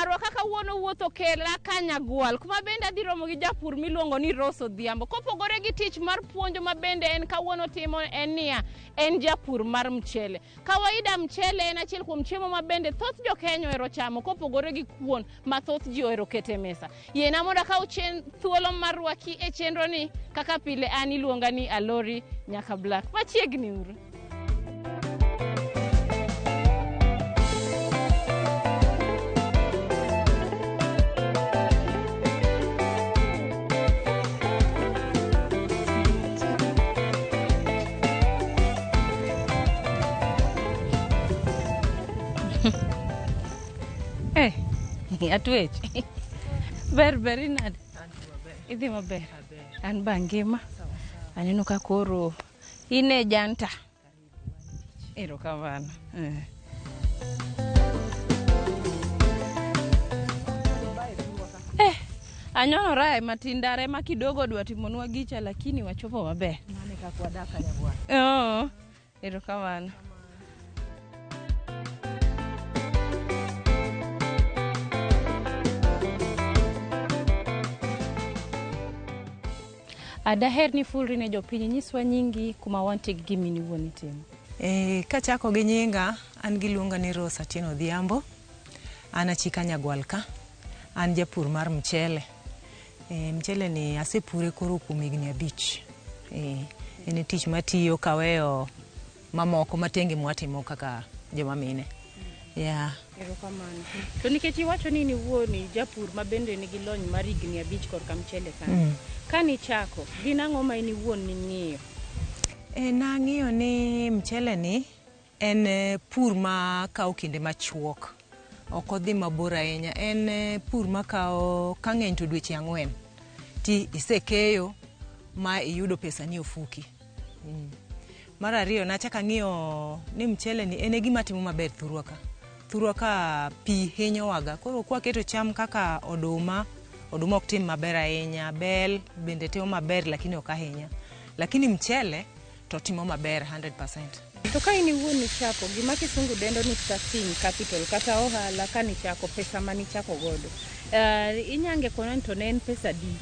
marwa kaka wuono wuotho kela Kanyagwal kuma bende adhi romo gi japur miluongo ni Rose Odhiambo. Kopogore gi tich mar puonjo ma bende en kawuono timo en niya, en japur mar mchele. Kawaida mchele en achiel kuom chiemo ma bende thoth jo Kenya ohero chamo kopogore gi kuon ma thoth ji ohero keto e mesa. Yiena mondo akaw thuolo mar rwaki e chenro ni kaka pile an iluonga ni Alori Nyaka Black. Machiegni uru. Eh, atwech. Ber ber inade? Idhi maber? An ba ngima. Aneno ka koro in e janta. Erokamano. Eh. Eh, anyonora e matin ndara ema kidogo dwa timonwa gicha lakini wachopo maber. Oh, erokamano. Daher ni fulri ne jopiny nyiswa nyingi kuma wantie gi gima in iwuon itimo. E, kachako gi nyinga, an giluonga ni Rose Atieno Odhiambo. An achika Nyagwal ka. An japur mar mchele. E, mchele ni asepure koro kuom higni 5. E, en tich matiyo kaweyo mamoko matenge mwatimo kaka joma mine. Yeah. Erokamano. To nikech iwacho ni in iwuon japur ma bende nigi lony mar higni 5 korka mchele kanyo. Kanichako, gin ang'o ma in iwuon ning'iyo? E, nang'iyo ni mchele ni en pur ma kawo kinde machuok. Ok odhi mabor ahinya. En pur makawo ka ng'eny to dweche 4 ti isekeyo ma iyudo pesa ni ofuki. Mar ariyo nachako ang'iyo ni mchele ni en e gima timo maber thurwa ka. Thurwa ka pi hinyowaga. Koro kwaketo cham kaka oduma, oduma ok tim maber ahinya, bel bende timo maber lakini ok ahinya. Lakini mchele to timo maber 100%. To ka in iwuon nichako, gima kisungu dendo ni starting capital kata ohala kanichako, pesa manichako godo. Inyange kona ni to ne en pesa di?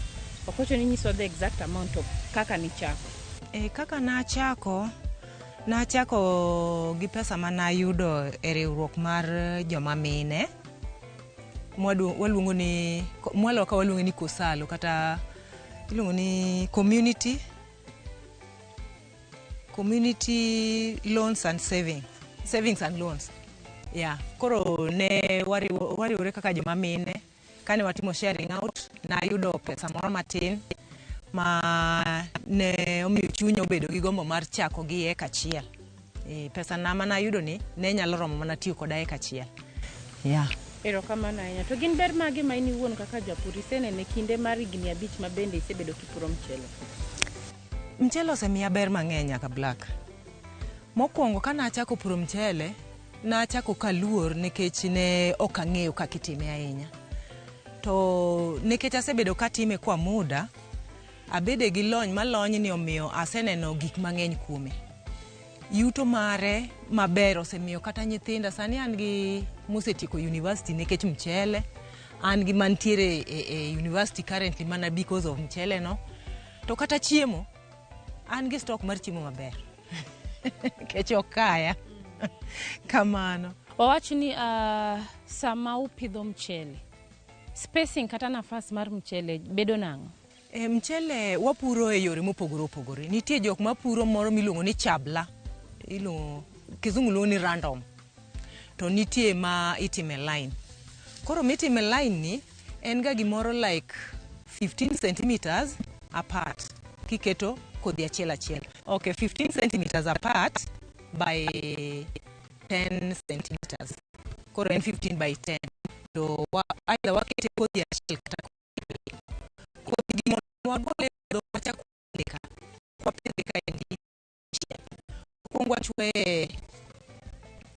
Ok ochuno ni inyiswa the exact amount of kaka nichako. E, kaka nachako, nachako gi pesa manayudo e riwruok mar joma mine. Waluongo ni, mwalo ka waluongo ni Kosalo kata iluongo ni community loans and savings and loans. Yeah, koro ne wariwore kaka joma mine. Kane watimo sharing out, nayudo pesa moro matin ma ne omiyo chunya obedo gi gombo mar chako gi eka achiel. E, pesa na manayudo ni ne nyalo romo mana tiyo koda eka achiel. Yeah. Erokamano ahinya. To gin ber mage ma in iwuon kaka japur iseneno e kinde mar higni 5 ma bende isebedo kipuro mchele? Mchele osemiya ber mang'eny nyaka Black. Mokwongo ka nachako puro mchele, nachako kaluor nikech ne ok ang'eyo kaka itime ahinya. To nikech asebedo katime kwa muda, abede gi lony ma lony ni omiyo aseneno gik mang'eny kuome. Yuto mare maber osemiyo kata nyithinda sani an gi mosetieko university nikech mchele, an gi mantiere e university currently mana because of mchele no. To kata chiemo, an gi stock mar chiemo maber. Nikech ok kaya. Kamano. Wawach ni sama upidho mchele, spacing kata nafas mar mchele bedo nang'o? E, mchele wapuro e yore mopogore opogore. Nitie jok mapuro moro miluongo ni chabla. Iluongo, kizungu luongo ni random. To nitie ma itime line. Koro mitime line ni en ga gimoro like 15 centimeters apart kiketo kodhi achiel achiel. Okay, 15 centimeters apart by 10 centimeters. Koro en 15 by 10. To either wakete kodhi achiel kata kodhi gi mondo wagole e puodho wachak wapidhe ka. Wapidhe ka endi achiel. Wakwongo wachwoye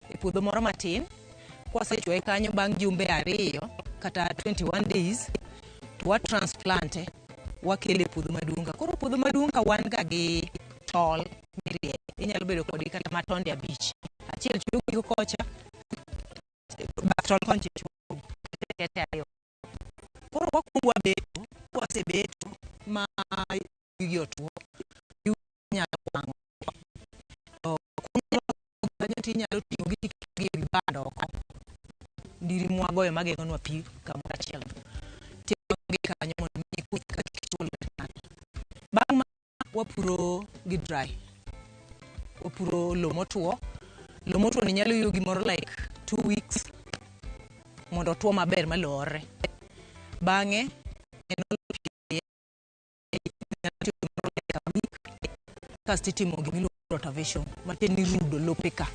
e puodho moro matin. Kwasechwoye kanyo bang' jumbe 2 kata 21 days to wa transplante wakele e puodho maduong' ka. Koro puodho maduong' ka wan ga gi tol mirieyo. Inyalo bedo kodgi kata matonde 5. Achiel chwoyo giko kocha, bath tol konchiel chwoyo. kete ariyo. Koro wakwongo wabeto, kwasebeto ma gigi otuo, yugi inyalo wang'o. To kanyo to inyalo ting'o gi tiketogi e wi bando oko. Ndiri mwagoyo mageng'onwa pi kamoro achiel. Tiwang'ogi kanyo mondo mi kuth ka kik chwo lwet ng'ato. Bang' ma wapuro gi dry. Wapuro lo motwo. Lo motwo ni nyalo yuo gimoro like 2 weeks mondo otuo maber ma lo orre. Bang'e en olo pi nyalo tiyo gimoro like a week kasto itimo gimiluongo ni rotavation, matiende ni rudo lope ka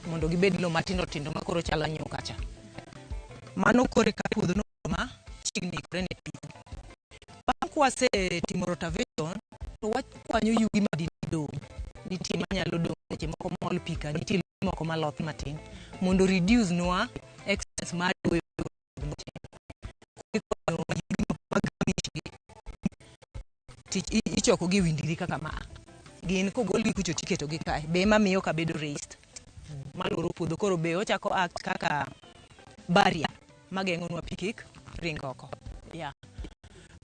mondo gibed lo matindo tindo ma koro chalo nyuka cha. Mano kore ka puodho no ma chiegni ikore ne pitho. Bang' kwasetimo rotavation to wakwanyo yugi ma dong'. Nitie manyalo dong' seche moko mol pi ka, nitie moko maloth matin mondo reduce nwa expense mar doyo. Ikwanyo yugi mag greenish gi ichoko gi e wi ndiri kaka ma gin kogolgi kucho tiketo gi kae be ema miyo kabedo raised maluoro puodho. Koro be ochako act kaka barrier mageng'onwa pi kik ring oko, yeah.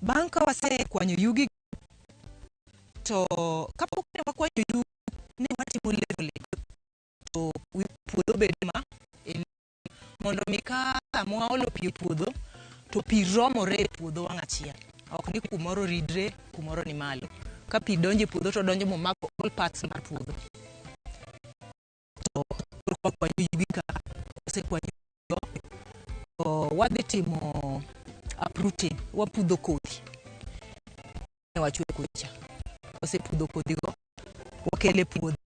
Bang' ka wasekwanyo yugi to kapok ne wakwanyo yugi ne watimo leveling to wi puodho bedo ma mondo mi ka sama waolo pi e puodho to pi romore e puodho wang' achiel, ok ni kumoro ridre, kumoro ni malo. Ka pi donjo e puodho to donjo momako all parts mar puodho. To wakwanyo yugi ka wasekwanyo yugigo to wadhi timo uprooting, wapudho kodhi ne wachwe kucha. Wasepudho kodhigo, wakele puodho,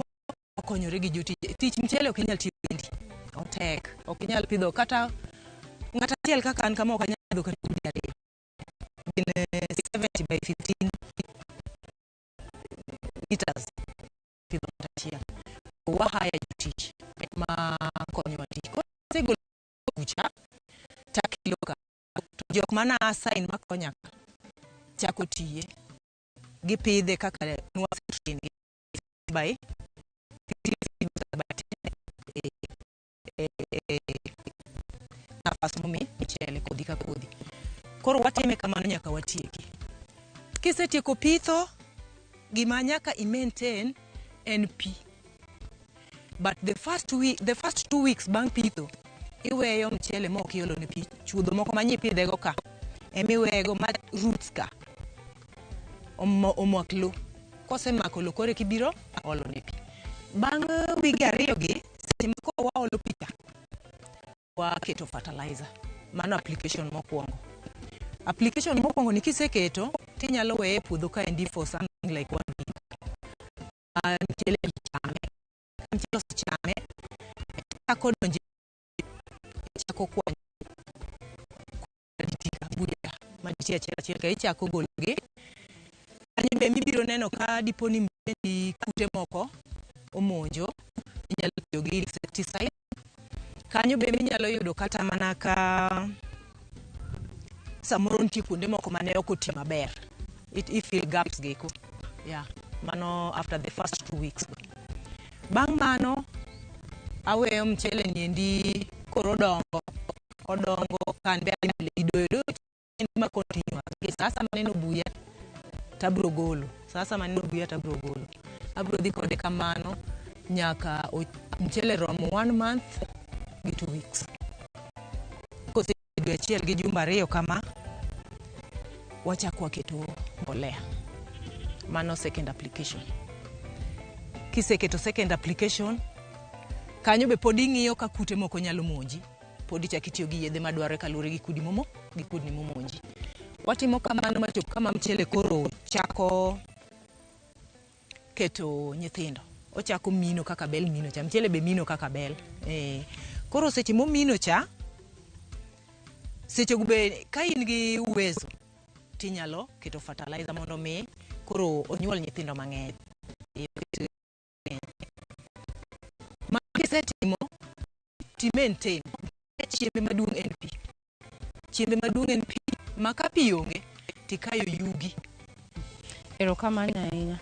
wakonyore gi jotich. Tich mchele ok inyal tiyo kendi, otek. Ok inyal pidho kata ng'at achiel kaka an kama, ok anyal pidho kata udi ariyo. Gin 70 by 15 meters pidho ng'at achiel. Wahaya jotich ma konyowa tich. Kosegolo kucha takelo ka to jok mana assign makonya ka chako tiye, gipidhe kaka nwasetrain gi by 15 by 10 e nafas momi mchele kodhi ka kodhi. Koro watime kamano nyaka watieki. Kisetieko pitho, gima nyaka i maintain en pi. But the first week, the first 2 weeks bang' pitho, iweyo mchele ma ok iolo ne pi. Chuodho moko ma nyipidhego ka emiwego ma roots ka omak lo. Kosemako lo, koro eka ibiro olo ne pi. Bang' wige 2 gi, seche ma koro waolo pi cha, waketo fertilizer. Mano application mokwongo. Application mokwongo ni kiseketo, tinyalo weye e puodho kaendi for something like one week. Mchele chame. Ka mchele osechame, chako donjo, ichako kwanyo maditi ka, buya manitie achiel achiel ka ichako gologi. Kanyo be mibiro neno ka dipo ni mchendi kute moko omonjo, inyalo tiyo gi insecticide. Kanyo be minyalo yudo kata mana ka samoro nitie kuonde moko mane ok oti maber. I fill gaps gi eko. Yeah, mano after the first 2 weeks. Bang' mano, aweyo mchele ni endi koro odongo, odongo ka an be adhi mbele gi doyo. Doyo en gima continuous. Nikech sa asaya maneno buya tabro golo, sa asaya maneno buya tabro golo. Abro dhi kode kamano nyaka mchele romo one month gi 2 weeks. Kose dwe achiel gi jumbe 2 kama, wachako waketo mbolea. Mano second application. Kiseketo second application, kanyo be pod ing'iyo ka kute moko nyalo monji. Pod ichako itiyo gi yedhe madwarore kaluwore gi kudi momo gi kudni momonji. Watimo kamano machop kama mchele koro chako keto nyithindo. Ochako mino kaka bel mino cha. Mchele be mino kaka bel. Koro seche momino cha, seche go be ka in gi uwezo tinyalo keto fertilizer mondo mi koro onyuol nyithindo mang'eny. Ma kisetimo ti maintain. Chiembe maduong' en pi. Chiembe maduong' en pi ma ka pi onge tikayo yugi. Erokamano ahinya.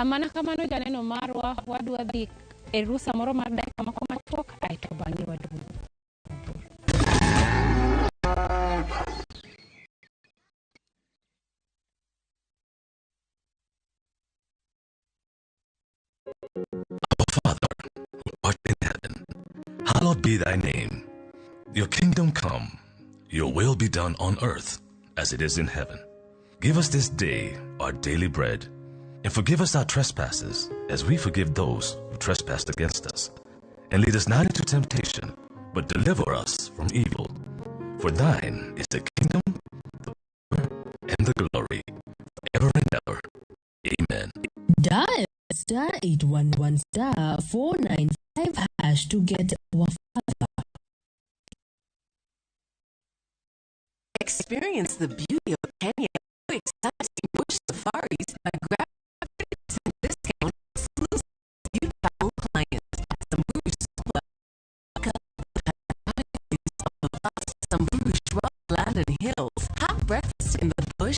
Mana kamano janeno marwa, wadwa dhi e rusa moro mar dakika moko machuok aeto bang'e waduogo. Our Father, who art in heaven, hallowed be thy name. Your kingdom come, your will be done on earth as it is in heaven. Give us this day our daily bread, and forgive us our trespasses as we forgive those who trespass against us. And lead us not into temptation, but deliver us from evil. For thine is the kingdom, the power, and the glory, forever and ever. Amen. Dial star 811 star 495 hash to get our father. Experience the beauty of Kenya through exciting bush safaris by grabbing discount exclusive you travel clients at Samburu Super Samburu shrubland and hills. Have breakfast in the bush.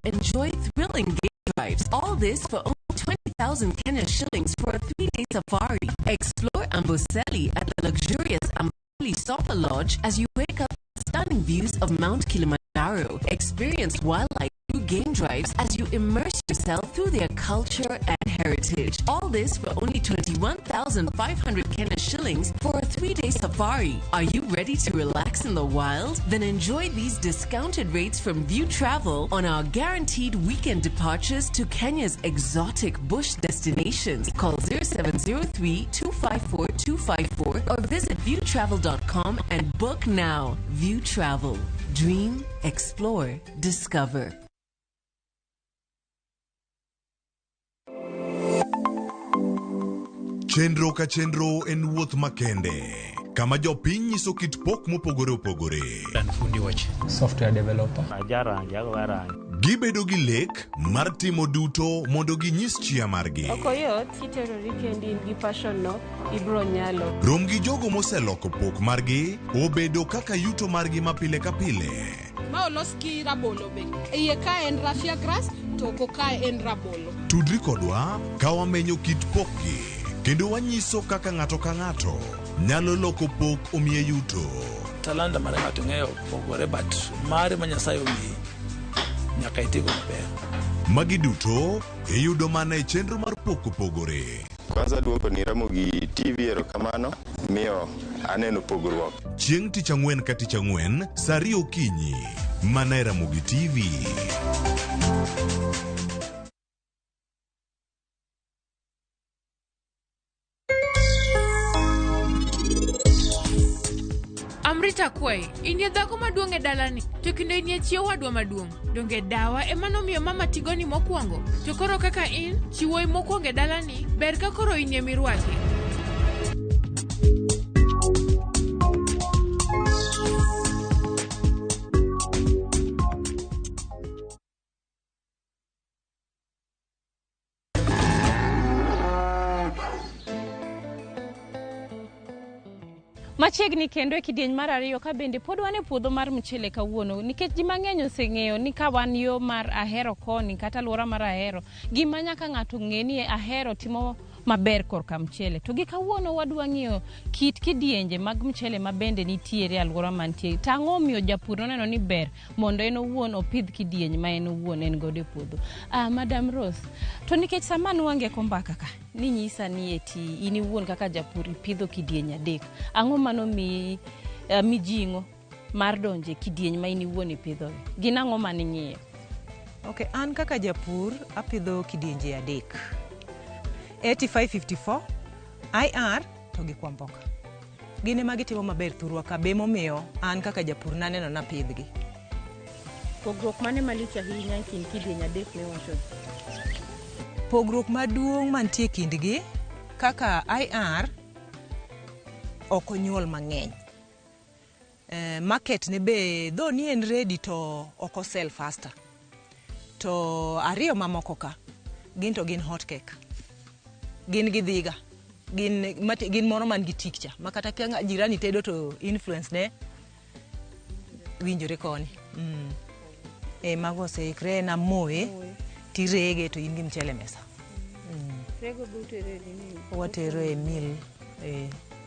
Enjoy thrilling game drives. All this for only 20,000 Kenya shillings for a 3-day safari. Explore Amboseli at the luxurious Amboseli Sofa Lodge as you wake up to stunning views of Mount Kilimanjaro. Experience wildlife through game drives as you immerse yourself through their culture and heritage. All this for only 21,500 Kenya shillings for a 3-day safari. Are you ready to relax in the wild? Then enjoy these discounted rates from View Travel on our guaranteed weekend departures to Kenya's exotic bush destinations. Call 0703 254 254 or visit viewtravel.com and book now. View Travel. Dream, explore, discover. Chenro ka chenro en wuoth makende kama jopiny nyiso kit pok mopogore opogore. An fundi wach. Software developer. Ajarangi, agoga rangi. Gibedo gi lek mar timo duto mondo ginyis chia margi. Ok oyot kiterori kendi in gi passion no, ibro nyalo. Rom gi jogo moseloko pok margi obedo kaka yuto margi ma pile ka pile. Ma olos gi rabolo be. Iye ka en raffia grass to oko ka en rabolo. Tudri kodwa ka wamenyo kit pokgi kendo wanyiso kaka ng'ato ka ng'ato nyalo loko pok omiye yuto. Talanta mar ng'ato ng'eyo pogore but mare ma Nyasaye omiyi nyaka itigo maber. Magi duto iyudo mana e chenro mar pok opogore. Kwanza duoko ni Ramogi TV erokamano miyo aneno pogruok. Chieng' tich ang'wen ka tich ang'wen saa ariyo okinyi mana e Ramogi TV. Amrita Kwei, in e dhako maduong' e dalani, to kendo in e chi owadwa maduong'. Donge dawa ema nomiyo mama tigoni mokwongo? To koro kaka in, chi wuoyi mokwongo e dalani, ber ka koro in ema irwake. Machiegni kendo e kidieny mar ariyo ka bende pod wan e puodho mar mchele kawuono nikech ji mang'eny oseng'eyo ni ka wan yo mar Ahero koni kata alwora mar Ahero, gima nyaka ng'ato ng'e ni Ahero timo maber korka mchele. To gi kawuono wadwa ng'iyo kit kidienje mag mchele ma bende nitiere e alwora mantie. To ang'o omiyo japur noneno ni ber mondo en owuon opidh kidieny ma en owuon en godo e puodho. Madam Rose, to nikech sama nwangeko mbaka ka, ninyisa ni eti in iwuon kaka japur ipidho kidieny adek. Ang'o mano miyi mijing'o mar donje kidieny ma in iwuon ipidhogi? Gin ang'o maning'iyo? Okay, an kaka japur apidho kidienje adek. 8554, IR to gi Kwamboka. Gin ema gitimo maber thurwa ka be momiyo an kaka japur naneno napidhgi. Pogruok mane malich ahinya e kind kidieny adek miwacho? Pogruok maduong' mantie kindgi kaka IR ok onyuol mang'eny. Market ne be though ni en ready to ok osell faster. To ariyo mamoko ka gin to gin hot cake. Gin gidhiga. Gin moro man gi tik cha. Ma kata ka jirani tedo to influence ne winjore koni. Mago oseikre en amoye tirege to in gi mchele e mesa. Rego be utere e nini? Watero e mill.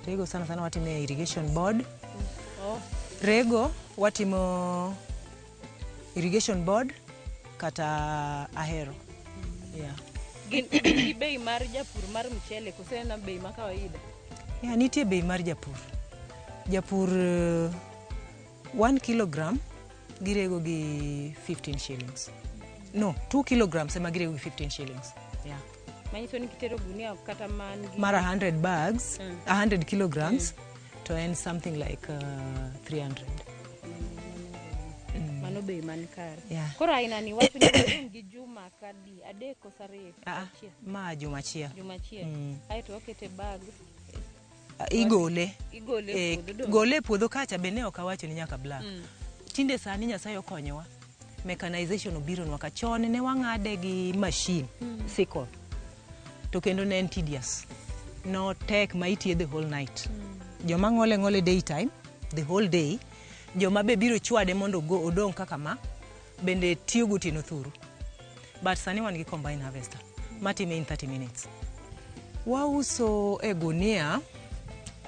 Rego sana sana watimo e irrigation board. Rego watimo irrigation board kata Ahero. Yeah. Gin gin gi bei mar japur mar mchele kose en bei ma kawaida? Ya, nitie bei mar japur. Japur 1 kilogram girego gi 15 shillings. No, 2 kilograms ema girego gi 15 shillings. Yeah. Manyiso ni kitero gunia kata man gi Mar 100 bags, 100 kilograms, to en something like 300. Mano bei man kare. Yeah. Koro aina ni wacho ni wadong' gi juma kadi adek koso ariyo? Ah, Achiel. ma juma achiel. Juma achiel. Aeto wakete bag. Igole. Igole e Eh, puodho dong'. gole e puodho kacha be ne ok awacho ni nyaka black. Tinde sani Nyasaye okonyowa. Mechanization obironwa ka chon ne wang'ade gi machine, sickle. To kendo ne en tedious. No tek ma itiye the whole night. Joma ng'ole ng'ole daytime, the whole day. Joma be biro chwade mondo odong' kaka ma, bende tiyo gotieno thuru. But sani wan gi combine harvester matime in 30 minutes. Wauso e gunia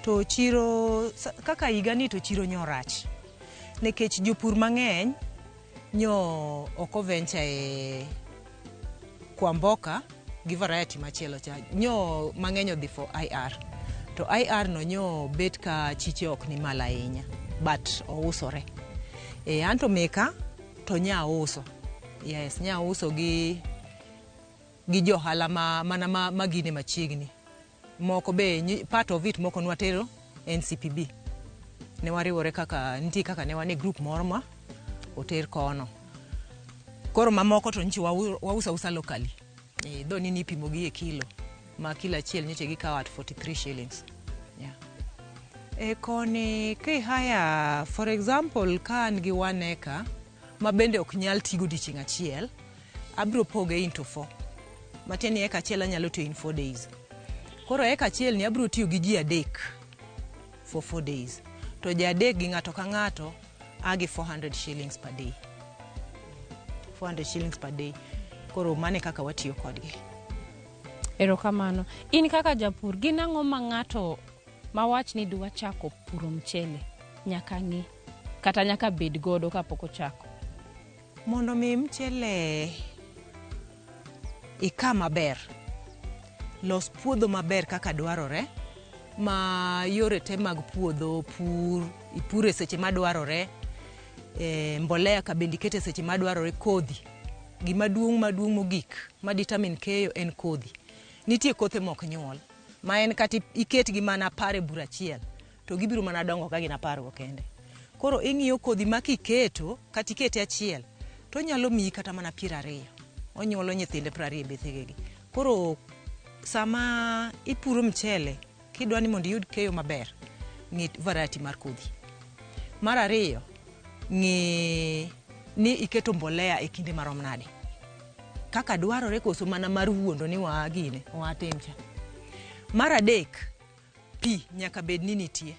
to chiro kaka higani to chiro nyorach nikech jopur mang'eny nyo ok oventure e Kwamboka gi variety machielo cha nyo mang'eny odhi for IR to IR no nyo bet ka chiche ok ni malo ahinya but ousore e anto meka to nya uso yes nya uso gi johala ma mana ma gine machiegni moko be part of it moko nwatero NCPB ne wariwore kaka nitie kaka ne wan e group moro ma oter kono koro mamoko to nyiche wauso ausa locally e, dho ni nipimo gi e kilo ma kilo achiel nyocha gikawo at 43 shillings, yeah. E koni kihaya for example ka an gi 1 acre ma bende ok nyal tigo odiochieng' achiel abiro poge into four matiende ni eka achiel anyalo tiyo in 4 days. Koro eka achiel ni abiro tiyo gi ji adek for 4 days to ji adek gi ng'ato ka ng'ato a gi 400 shillings per day, 400 shillings per day. Koro mano e kaka watiyo kodgi. Erokamano. In kaka japur, gin ang'o ma ng'ato mawach ni dwa chako puro mchele nyaka ng'i kata nyaka bed godo kapok ochako? Mondo mi mchele ika maber, los puodho maber kaka dwarore ma yore te mag puodho pur ipure seche madwarore e, mbolea ka bende ikete seche madwarore. Kodhi gima duong' maduong' mogik ma determine keyo en kodhi. Nitie kothe mok nyuol ma en kata iketgi mana 10 e bur achiel to gibiro mana dongo ka gin 10 go kende. Koro ing'iyo kodhi ma kiketo kata ikete achiel to onyalo miyi kata mana 20 onyuolo nyithinde 20 e bethegegi. Koro sama ipuro mchele kidwa ni mondo iyud keyo maber, ng'i variety mar kodhi. Mar ariyo, ng'i ni iketo mbolea e kinde marom nade kaka dwarore koso mana mar wuondo ni waa gine watim cha. Mar adek, pi nyaka bed ni nitie,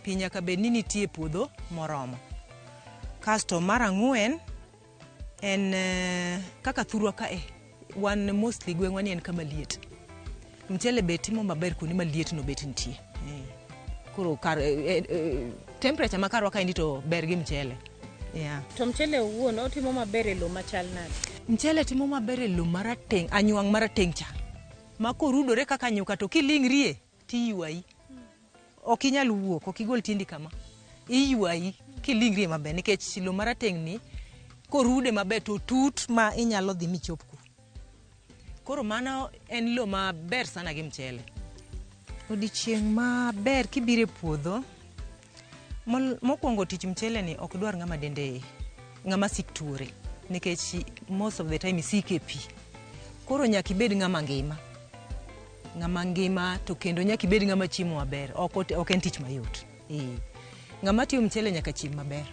pi nyaka bed ni nitie e puodho moromo. Kasto mar ang'wen en kaka thurwa kae wan mostly gweng'wa ni en kama liet mchele be timo maber kuonde ma liet no bet nitie. Koro kar temperature ma karwa kaendi to ber gi mchele, yeah. To mchele owuon otimo maber e lowo machal nade? Mchele timo maber e lowo marateng' anywang' marateng' cha ma korudore kaka nyuka to kiling'rie tiywayi ok inyal wuok ok igol tiendi kama iywayi kiling'rie maber nikech lowo marateng' ni korude maber to tut ma inyalo dhi michop ku. Koro mano en lowo maber sana gi mchele. Odiochieng' maber kibiro e puodho mokwongo tich mchele ni ok dwar ng'ama dende ng'ama sik tuore nikech most of the time isik e pi. Koro nyaka ibed ng'ama ngima ng'ama ngima to kendo nyaka ibed ng'ama chiemo maber. Ok en tich mayot ee. Ng'ama tiyo mchele nyaka chiem maber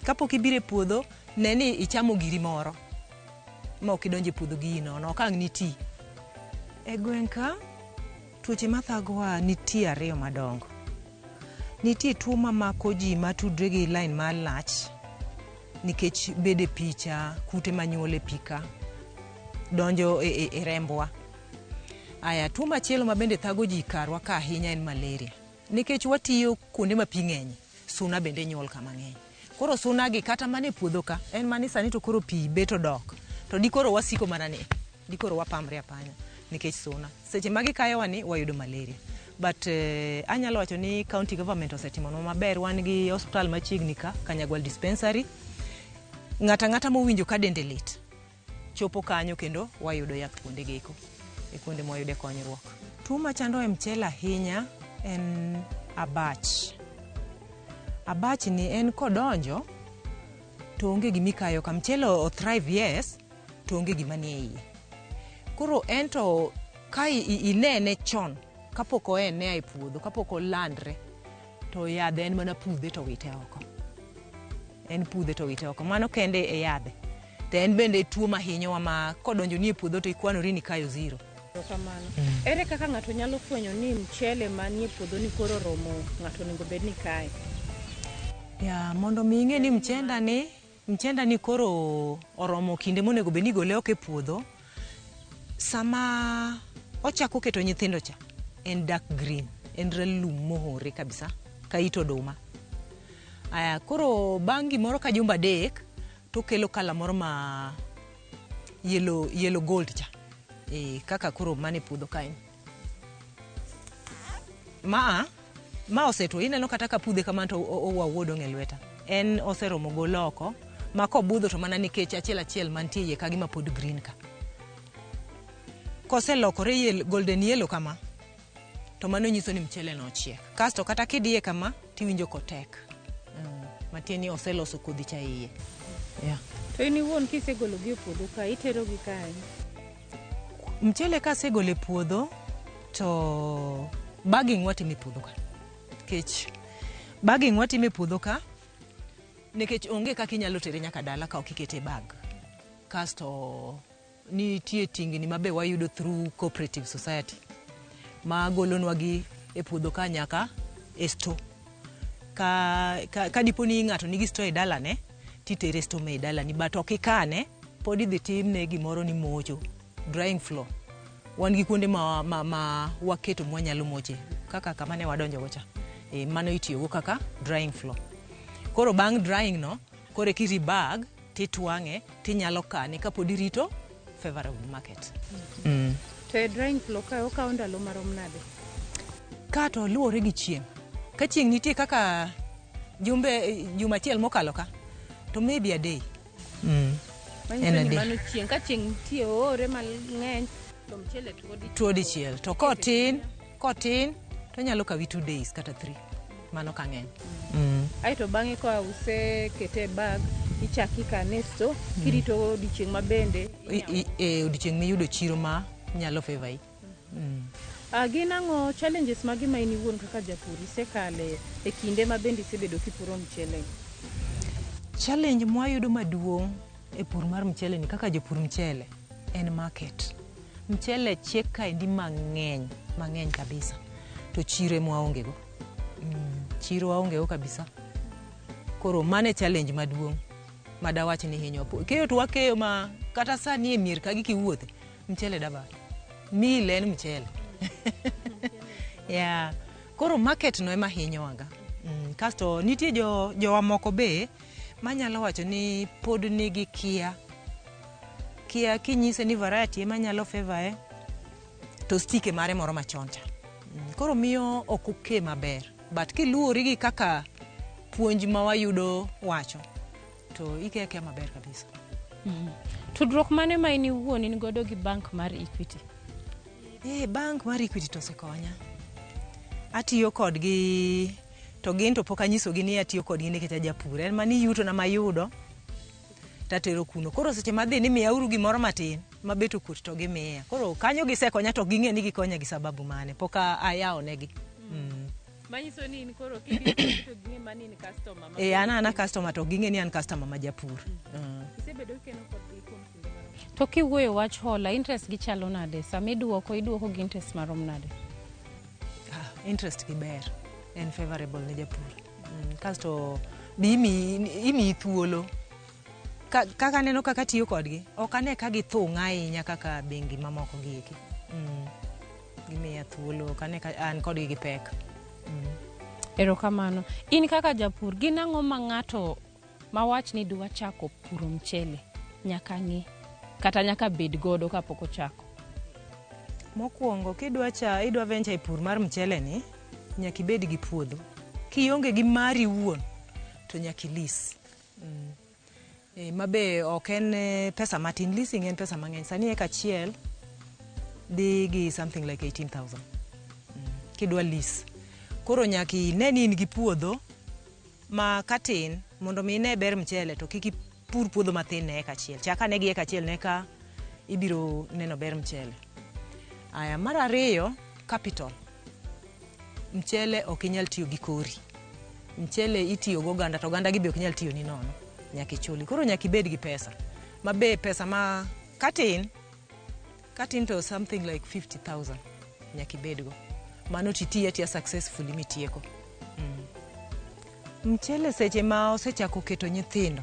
kapok ibiro e puodho. Ne ni ichamo giri moro ma ok idonjo e puodho gi iyi nono ok ang' niti e gweng' ka. Tuoche mathagowa nitie ariyo madongo. Nitie tuo mamako ji matudre gi line mar lach nikech bedo e picha kute manyuol e pi ka donjo e rembwa. Aya, tuo machielo ma bende thago ji karwa ka ahinya en malaria nikech watiyo kuonde ma pi ng'enye suna bende nyuol kama ng'eny. Koro suna gi kata mana e puodho ka en mana ni sani to koro pi bet odok to di koro wasiko mana ni Dikoro wapamre apanya nikech suna. Seche ma gikayowa ni wayudo malaria. But anyalo wacho ni county government osetimonwa maber. Wan gi hospital machiegni ka, Kanyagwal Dispensary. Ng'ato ang'ata mowinjo ka dende lit, chopo kanyo kendo wayudo yath kuonde geko e kuonde mwayude konyruok. Tuo machando e mchele ahinya en abach. Abach ni en kodonjo to onge gimikayo ka mchele o thrive yes, to onge gima nie iye. Koro en to ka inene chon kapok oene e puodho, kapok olandre, to yadhe en mana pudhe to wite oko. En pudhe to wite oko. Mano kende e yadhe. To en bende tuo mahinyowa ma kodonjo ni e puodho to ikwanori ni ikayo zero. Erokamano. Ere kaka ng'ato nyalo fwenyo ni mchele manie puodho ni koro romo ng'ato onego bed ni kaye? Ya, mondo mi ing'e ni mchenda ni koro oromo kinde monego bed ni igole oko e puodho, sama ochako keto nyithindo cha, en dark green, en ralum mohore kabisa, ka it oduma. Aya, koro bang' gimoro ka jumbe 3, tokelo colour moro ma yellow, yellow gold cha. E, kaka koro mane puodho kae. Ma osetwo, ineno kata ka pudhe kamano to owuo dong' e lweta. En oseromo golo oko, ma kobudho to mana nikech achiel achiel mantie iye ka gima pod green ka. Koselokore yellow, golden yellow kama, to mano nyiso ni mchele no ochiek. Kasto kata kidiye kama, tiwinjo kotek. Matiende ni oseloso kodhi cha iye. Yeah. To in iwuon kisegologi e puodho ka, iterogi kanye? Mchele kasegolo e puodho, to bagging watimo e puodho ka. Nikech bagging watimo e puodho ka, nikech onge kaka inyalo tere nyaka dala ka ok ikete e bag. Kasto nitie tingni mabe wayudo through cooperative society ma golonwa gi e puodho ka nyaka e store. Ka dipo ni ng'ato nigi store e dalane, titere e store e dalani, but ok ikane, pod idhi timne gimoro ni mocho, drying floor. Wan gi kuonde ma waketo mwanyalo moche, kaka kama ne wadonjo go cha. E, mano itiyogo kaka drying floor. Koro bang' drying no, koro eka bag, titwang'e, tinyalo kane kapod irito favorable market. To e drying floor kae okawo ndalo marom nade? Ka to luwore gi chieng'. Ka chieng' nitie kaka jumbe juma achiel mokalo ka, to maybe a day. Manyiso En a ni day. mano chieng'. Ka chieng' nitie oore mang'eny, to mchele tuo dichiel. Tuo dichiel. To kotin, to nyalo kawi 2 days kata 3. Mano ka ng'eny. Aeto bang'e ka usekete e bag, ichak ikane e store, kirito odiochieng' ma bende E odiochieng' miyudo chiro ma nyalo favor i. Gin ang'o challenges mage ma in iwuon kaka japur isekale e kinde ma bende isebedo kipuro mchele? Challenge mwayudo maduong' e pur mar mchele ni kaka jopur mchele en market. Mchele chiek kaendi mang'eny, mang'eny kabisa. To chiro ema waonge go. Chiro waonge go kabisa. Koro mano e challenge maduong' madawach ni hinyo. Keyo to wakeyo ma kata sani e mier kagi kiwuothe, mchele dabal. Meal en mchele. Yeah. Koro market no ema hinyowaga. Kasto nitie jowa moko be manyalo wacho ni pod nigi kia. Kia kinyise ni variety ema nyalo favor e, to stike mare moro machon cha. Koro miyo ok oke maber. But kiluwori gi kaka puonj ma wayudo wacho, to ikeyo akeya maber kabisa. Tudruok mane ma in iwuon in godo gi bank mar Equity? E, bank mar Equity to osekonya. Atiyo kodgi to gin to pok anyisogi ni atiyo kodgi nikech ajapur. En mana ni yutona mayudo tatero kuno. Koro seche madhi ni miyauru gimoro matin mabet okuot to gimiya. Koro kanyo gisekonya to ok ging'e ni gikonya gi sababu mane. Pok ayawo negi. Manyiso ni in koro kidhi to ging'e mana ni in customer. E, an ana customer to ok ging'e ni an customer ma japur. Isebedo kikeno kodgi kuom kinde marom? To kiwuoyo wach hola, interest gi chalo nade? Sama iduoko, iduoko gi interest marom nade? Ah, interest gi ber. En favorable ne japur. Kasto be imiyi thuolo. Kaka aneno kaka tiyo kodgi, ok ane ka githung' ahinya kaka bengi mamoko gi eki. Gimiya thuolo, ok ane ka an kodgi gi pek. Erokamano. In kaka japur, gin ang'o ma ng'ato mawach ni dwa chako puro mchele nyaka ng'i? kata nyaka bed godo kapok ochako? Mokwongo kidwa cha idwa venture e pur mar mchele ni, nyaka ibed gi puodho. Kionge gi mari iwuon, to nyaka ilease. Ma be ok en pesa matin, leasing en pesa mang'eny. Sani eka achiel dhi gi something like 18,000 kidwa lease. Koro nyaka ine ni in gi puodho ma katin mondo mi ine ber mchele to kik ipur puodho mathin ne eka achiel. Chak ane gi eka achiel ne ka ibiro neno ber mchele. Aya, mar ariyo, capital. Mchele ok inyal tiyo gi kori. Mchele itiyo go oganda to oganda gi be ok nyal tiyo ni nono. Nyaka ichuli. Koro nyaka ibed gi pesa. Ma be pesa ma katin, katin to something like 50,000 nyaka ibed go. Mano titiyo atiya successfully mitieko. Mchele seche ma osechako keto nyithindo,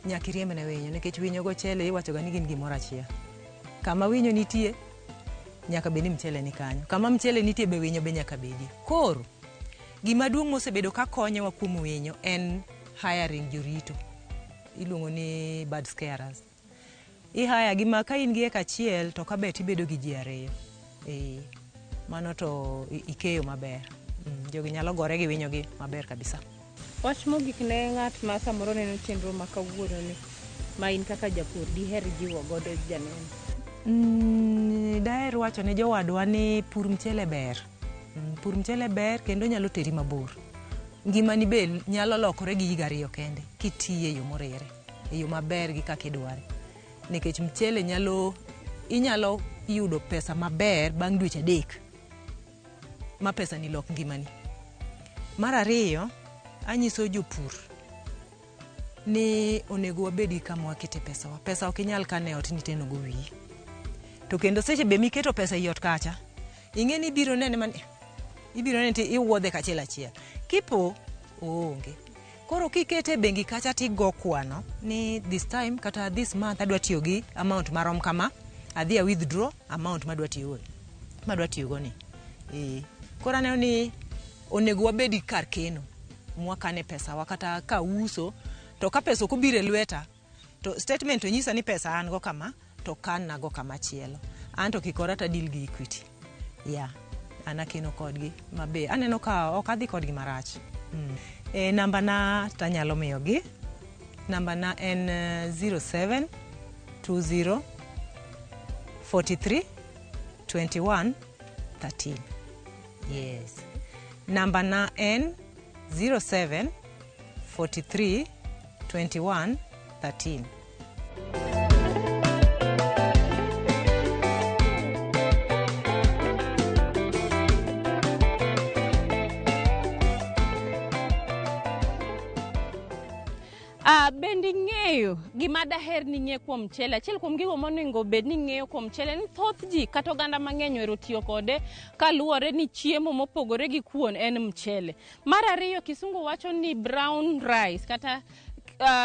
nyaka iriemb ne winyo nikech winyo go chele iwacho ga ni gin gimoro achiel. Kama winyo nitie, nyaka bed ni mchele ni kanyo. Kama mchele nitie be winyo be nyaka bedie. Koro, gima duong' mosebedo ka konyowa kuom winyo en hiring jorito. Iluongo ni bird scarers. I-hire gi ma ka in gi eka achiel to kaber tibedo gi ji ariyo. Mano to ikeyo maber. Jogi nyalo gore gi winyo gi maber kabisa. Wach mogik ne ng'at ma samoro neno chenro ma kawuono ni ma in kaka japur diher jiwo godo janeno. Daher wacho ne jowadwa ni pur mchele ber. Pur mchele ber kendo nyalo teri mabor. Ngimani be nyalo lokore gi higa 2 kende kitiye e yo moriere, e yo maber gi kaka idware. Nikech mchele nyalo inyalo yudo pesa maber bang' dweche 3 ma pesa ni lok ngimani. Mar ariyo, anyiso jopur ni onego wabed gi kama wakete pesawa. Pesa ok inyal kano e ot ni iteno go wiyi. To kendo seche be miketo pesa ei ot kacha, ing'e ni ibiro nene man ibiro nene ti iwuodhe kachiel achiel. Kipo, oonge. Koro kikete e bengi kacha tigo kwano ni this time kata this month adwa tiyo gi amount marom kama, adhi a withdraw amount madwa tiyo madwa tiyo go ni. Koro aneno ni onego wabed gi kar keno mwakane pesawa kata ka uso to ka pesa ok obiro e lweta to statement onyisa ni pesa an go kama to kan na go kama chielo. An to kikora to deal gi Equity. Yeah, an akeno kodgi mabe aneno ka ok adhi kodgi marach. Namba na tanyalo miyogi. Namba na en 07 20 43 21 13. Yes. Namba na en 07 43 21 13. Bende ing'eyo gima daher ni ing'e kuom mchele? Achiel kuom gigo monego bed ni ing'eyo kuom mchele ni thoth ji kata oganda mang'eny ohero tiyo kode kaluwore ni chiemo mopogore gi kuon en mchele. Mar ariyo, kisungu wacho ni brown rice kata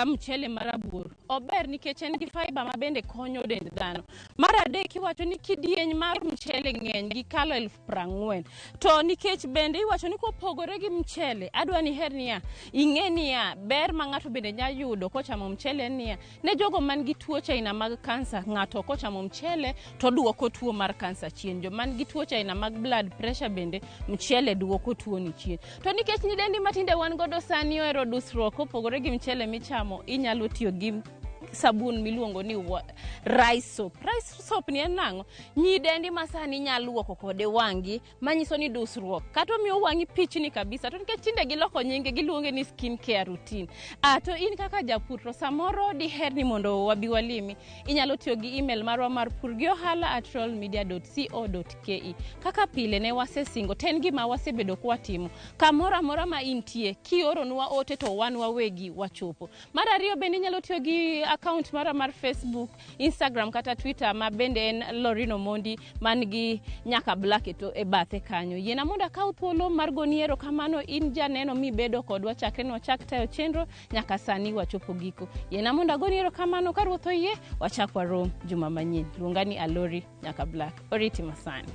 mchele marabuor ober nikech en gi fiber ma bende konyo dend dhano. Mar adek, iwacho ni kidieny mar mchele ng'eny gi kalo 40,000. To nikech bende iwacho ni kopogore gi mchele, adwa ni her niya, ing'e niya, ber ma ng'ato bende nya yudo kochamo mchele en niya, ne jogo man gi tuoche aina mag kansa, ng'ato kochamo mchele to duoko tuo mar kansa chien. Jo man gi tuoche aina mag blood pressure bende mchele duoko tuo ni chien. To nikech nyidendi matinde wan godo sani ohero dusruok, kopogore gi mchele michamo, inyalo tiyo gi sabun miluongo ni rice soap. Rice soap ni en nang'o? Nyidendi ma sani nyalo luoko kode wang'i, manyiso ni dusruok kata omiyo wang'i pichni kabisa. To nikech tinde giloko nyinge, giluonge ni skin care routine. To in kaka japur to samoro diher ni mondo wabi walimi, inyalo tiyo gi email marwa mar purgiohala@royalmedia.co.ke. Kaka pile ne wasesingo, to en gima wasebedo kwatimo. Kamoro amora ma intie, kioronwa ote to wan wawegi wachopo. Mar ariyo bende inyalo tiyo gi account mara mar Facebook, Instagram kata Twitter ma bende en Lorino Mondi man gi nyaka black e bathe kanyo. Yiena mondo akaw thuolo mar goni erokamano in janeno mibedo kodwa chakre nwachak tayo chenro nyaka sani wachopo giko. Yiena mondo agoni erokamano ka Ruoth oyie wachak warom juma manyien. Luonga ni Alori nyaka black. Oriti masani.